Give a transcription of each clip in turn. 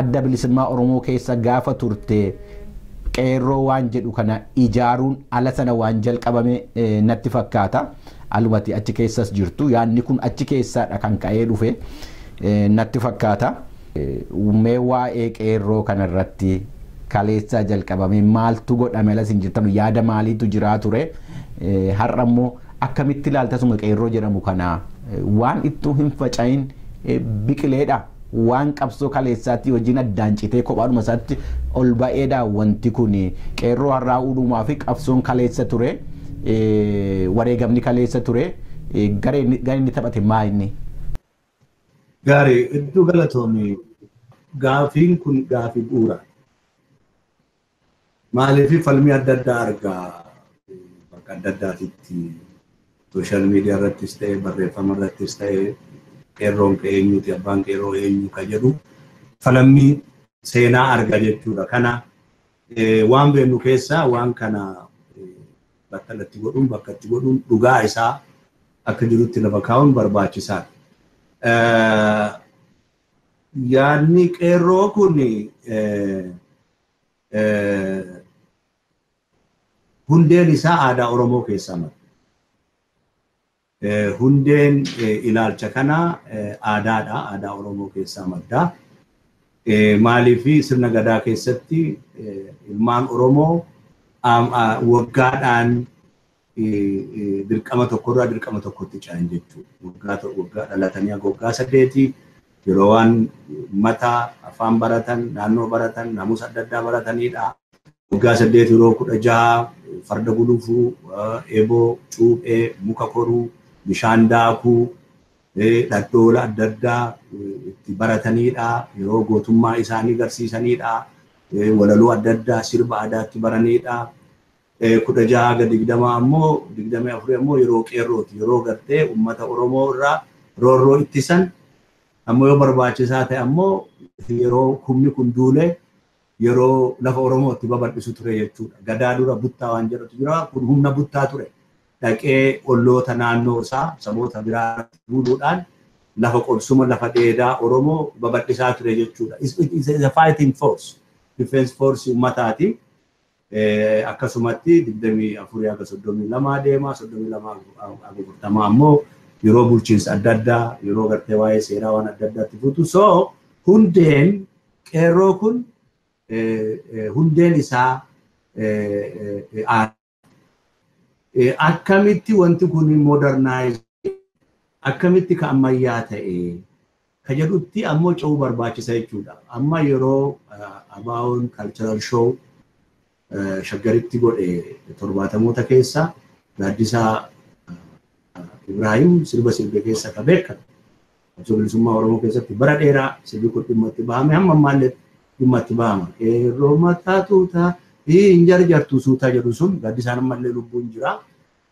Adda Bilisummaa Oromoo keessa gaafa turte qeerroo waan jedhu kana ijaaruun ala sana waan jalqabame natti fakkaata. Alumatti achi keessas jirtu yaadni kun achi keessaadha kan ka'ee dhufe natti fakkaata. Mee waa'ee qeerroo kanarratti kaleessaa jalqabame maaltu godhame alas hin jirtan, yaada maaliitu jiraa ture, har'a immoo akkamitti ilaalta suma qeerroo jedhamu kana waan ittuu hin faca'in biqileedha, waan qabsoo kaleessaatti wajjin addaan citee kophaadhuma isaatti ol ba'eedha wanti kun qeerroo har'aa uudumaa fi qabsoon kaleessa ture, wareegamni kaleessa ture, gareen inni taphate maa inni? Gaarii, hedduu galatoomi. Gaafiin kun gaafii bu'uura. Maaliif falmii adda addaa argaa bakka adda addaatitti, social media irrattis ta'e barreeffama irrattis ta'e, qeerroon ka eenyuti, abbaan qeerroo eenyu ka jedhu falmii seenaa arga jechuudha. Kana waan beeknu keessaa waan kana battalatti godhuun, bakka itti godhuun, dhugaa isaa akka jirutti lafa kaa'uun barbaachisaadha. Yaadni qeerroo kun hundeen isaa aadaa Oromoo keessaa madda. Hundeen ilaalcha kanaa aadaadha. Aadaa Oromoo keessaa madda. Maaliif sirna gadaa keessatti ilmaan Oromoo waggaadhaan dirqama tokkorraa dirqama tokkotti ce'an jechuudha. Waggaa waggaa dhalatanii haga waggaa 8 yeroo waan mataa afaan baratan, naannoo baratan, naamusa adda addaa baratanidha. Waggaa 8 yeroo 16 farda gulufuu, eeboo, cuuphee, muka koruu, bishaan daakuu, dhadhoola adda addaa itti baratanidha. Yeroo gootummaa isaanii garsiisanidha. Walaloo adda addaa, sirba aadaatti baranidha. 16 haga 20 ammoo, 24 ammoo yeroo qeerrooti. Yeroo gartee uummata Oromoo irraa roorroo ittisan, ammoo yoo barbaachisaa ta'e ammoo yeroo humni kun duulee yeroo lafa Oromootti babal'isu ture jechuudha. Gadaa dura buttaa waan jedhutu jira. Kun humna buttaa ture. Dhaqee olloota naannoo isaa saboota biraa duuluudhaan lafa qobsuma, lafa dheedaa Oromoo babal'isaa ture jechuudha. It's a fighting force. Defense force uummataati. Akkasumatti 24 haga 32 deema, 32 haga 40 ammoo yeroo bulchiinsa adda addaa, yeroo gartee waa'ee seeraa waan adda addaatti fuutu. So hundeen qeerroo kun hundeen isaa akkamitti wanti kun modernize, akkamitti ka ammayyaa ta'e ka jedhutti ammoo ce'uu barbaachisa jechuudha. Amma yeroo ABO'n cultural show Shaggaritti godhe 70moota keessa, Gaaddisaa Ibrahim sirba sirbe keessa ka beekamu. Qabsoo bilisummaa Oromoo keessatti bara dheeraa sirbi kun dhimma itti bahame, hamma ammaallee dhimma itti bahama. Qeerroo mataa tuutaa hin jarjartu suutaa jedhu sun, Gaaddisaan ammallee lubbuun jira.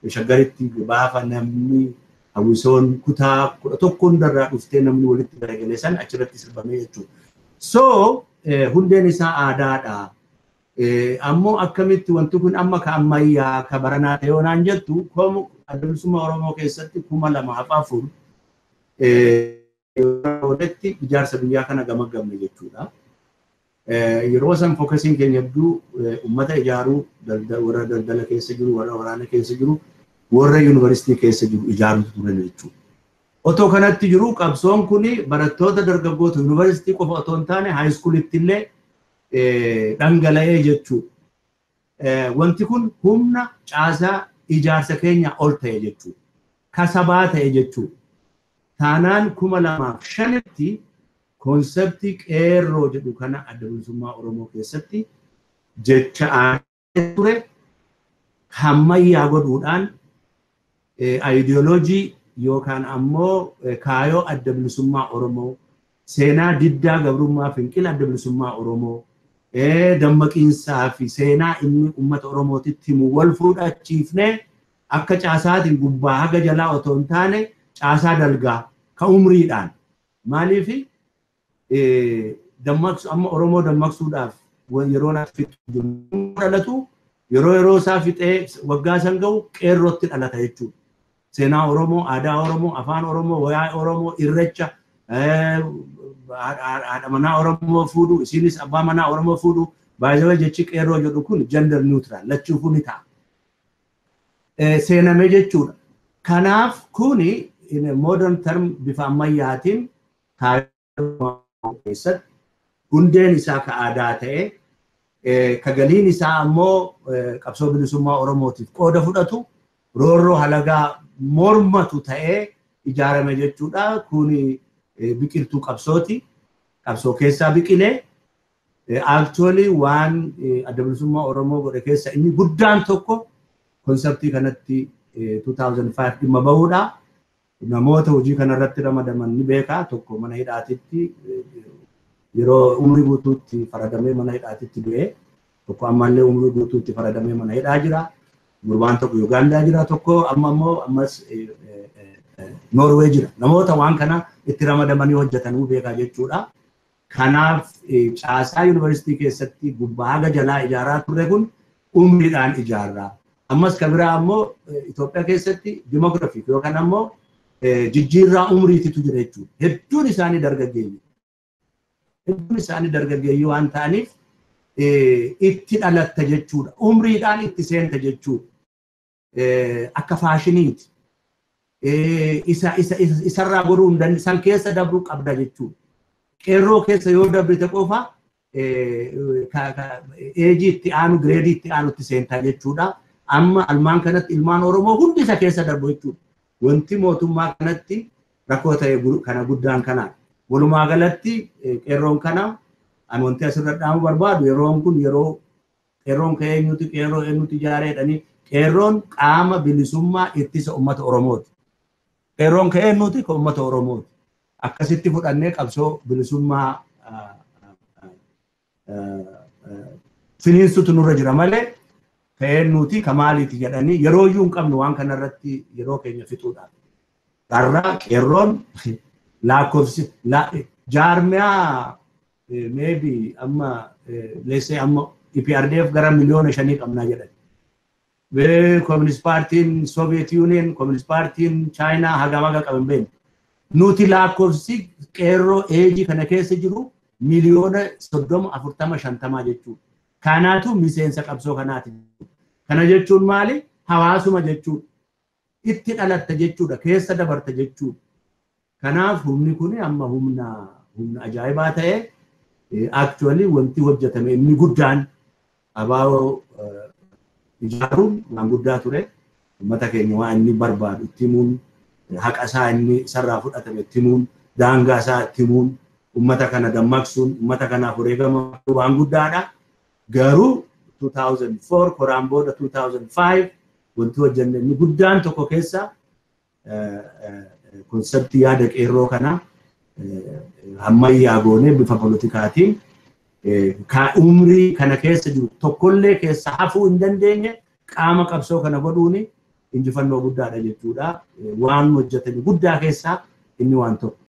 Shaggaritti gaafa namni hawwisoon kutaa 11 hundarraa dhuftee namni walitti garagalee san achirratti sirbamee jechuudha. So hundeen isaa aadaadha. Ammoo akkamitti wanti kun amma ka ammayyaa ka baranaa ta'e yoo naan jettu, Adda Bilisummaa Oromoo keessatti 2004 walitti ijaarsa biyyaa kana gamaggamne jechuudha. Yeroo san focusiin keenya hedduu uummata ijaaruu, warra daldala keessa jiru, warra waraana keessa jiru, warra yuunivarsiitii keessa jiru ijaaruutu turan jechuudha. Otoo kanatti jiru qabsoon kun barattoota dargaggoota yuunivarsiitii qofa otoo hin taane high schoolitti illee dhangala'ee jechuudha. Wanti kun humna caasaa ijaarsa keenya ol ta'e jechuudha. Kasabaa ta'e jechuudha. Taanaan 2005tti conceptii qeerroo jedhu kana Adda Bilisummaa Oromoo keessatti jecha ture hammayyaa godhuudhaan ayidiyooloojii yookaan ammoo kaayoo Adda Bilisummaa Oromoo, seenaa diddaa gabrummaa fincila Adda Bilisummaa Oromoo, dammaqiinsaa fi seenaa inni uummata Oromootitti himu wal fuudhachiifnee akka caasaatiin gubbaa haga jalaa otoo hin taane caasaa dalgaa ka umriidhaan, maaliif dammaqsu, amma Oromoo dammaqsuudhaaf yeroo fixu dhalatu, yeroo yeroo isaa fixee waggaa san ga'u qeerrootti dhalata jechuudha. Seenaa Oromoo, aadaa Oromoo, afaan Oromoo, wayaa Oromoo, irrecha, haadha manaa Oromoo fuudhu, isiinis abbaa manaa Oromoo fuudhu. Baay'ee jechi qeerroo jedhu kun gender neutral, lachuufuu ni ta'a. Seename jechuudha. Kanaaf kuni in a modern term bifa ammayyaatiin keessatti hundeen isaa ka aadaa ta'e, ka galiin isaa ammoo qabsoo bilisummaa Oromootiif qooda fudhatu, roorroo halagaa mormatu ta'ee ijaarame jechuudha. Kuni biqiltuu qabsooti. Qabsoo keessaa biqilee. Actually waan adda bilisummaa Oromoo godhe keessa inni guddaan tokko conceptii kanatti 2005 dhimma bahuudha. Namoota hojii kanarratti ramadaman ni beeka. Tokko mana hidhaatitti yeroo umrii guutuutti faradamee mana hidhaatitti du'e. Tokko ammallee umrii guutuutti faradamee mana hidhaa jira. Gurbaan tokko Yugaandaa jira, tokko amma immoo ammas Noorwee jira. Namoota waan kana itti ramadamanii hojjetanuu beekaa jechuudha. Kanaaf caasaa yuunivarsiitii keessatti gubbaa haga jalaa ijaaraa turre kun umriidhaan ijaarraa. Ammas kan biraa ammoo Itoophiyaa keessatti demography yookaan ammoo jijjiirraa umriititu jira jechuudha. Hedduun isaanii dargaggeeyyii. Hedduun isaanii dargaggeeyyii waan ta'aniif itti dhalatta jechuudha. Umriidhaan itti seenta jechuudha. Akka faashiniiti. Isarraa goruu hin dandeenye, san keessa dabruu qabda jechuudha. Qeerroo keessa yoo dabrite qofa eejii itti aanu, gireedii itti aanutti seentaa jechuudha. Amma almaan kanatti ilmaan Oromoo hundi isa keessa darbu jechuudha. Wanti mootummaa kanatti rakkoo ta'e kana guddaan kanaa. Walumaa galatti qeerroon kana ani wanti asirra dhaamu barbaadu, yeroon kun yeroo qeerroon ka'ee eenyuti, qeerroo eenyuti ijaaree jedhanii, qeerroon qaama bilisummaa ittisa uummata Oromooti. Qeerroon ka'ee eenyuti? Kan uummata Oromooti. Akkasitti fudhannee qabsoo bilisummaa finiinsutu nurra jira malee ka'ee nuti ka maaliiti jedhanii yeroo iyyuu hin qabnu waan kanarratti yeroo keenya fixuudhaaf. Har'a qeerroon lakkoofsi jaarmiyaa maybe amma, let's say, amma EPRDF gara 5 miliyoona qabnaa jedhan. Communist Partiin Soviet Union, Communist Partiin China hagam haga qaban beeknu. Nuti lakkoofsi qeerroo eejii kana keessa jiru 30 miliyoona, 40, 50 jechuudha. Kanaatu miseensa qabsoo kanaati. Kana jechuun maali? Hawaasuma jechuudha. Itti dhalatta jechuudha. Keessa dabarta jechuudha. Kanaaf humni kun amma humna ajaa'ibaa ta'e. Actually wanti hojjetame inni guddaan ABO ijaaruun waan guddaa ture. Uummata keenya waan inni barbaadu itti himuun, haqa isaa inni isarraa fudhatame itti himuun, daangaa isaa itti himuun, uummata kana dammaqsuun, uummata kanaaf wareegama waan guddaadha. Garuu 2004 koraan booda 2005 wanti hojjenne inni guddaan tokko keessa conceptii yaada qeerroo kana ammayyaa goonee bifa politikaatiin umrii kana keessa jiru tokkollee keessa hafuu hin dandeenye qaama qabsoo kana godhuuni injifannoo guddaadha jechuudha. Waan hojjetame guddaa keessaa inni waan tokko.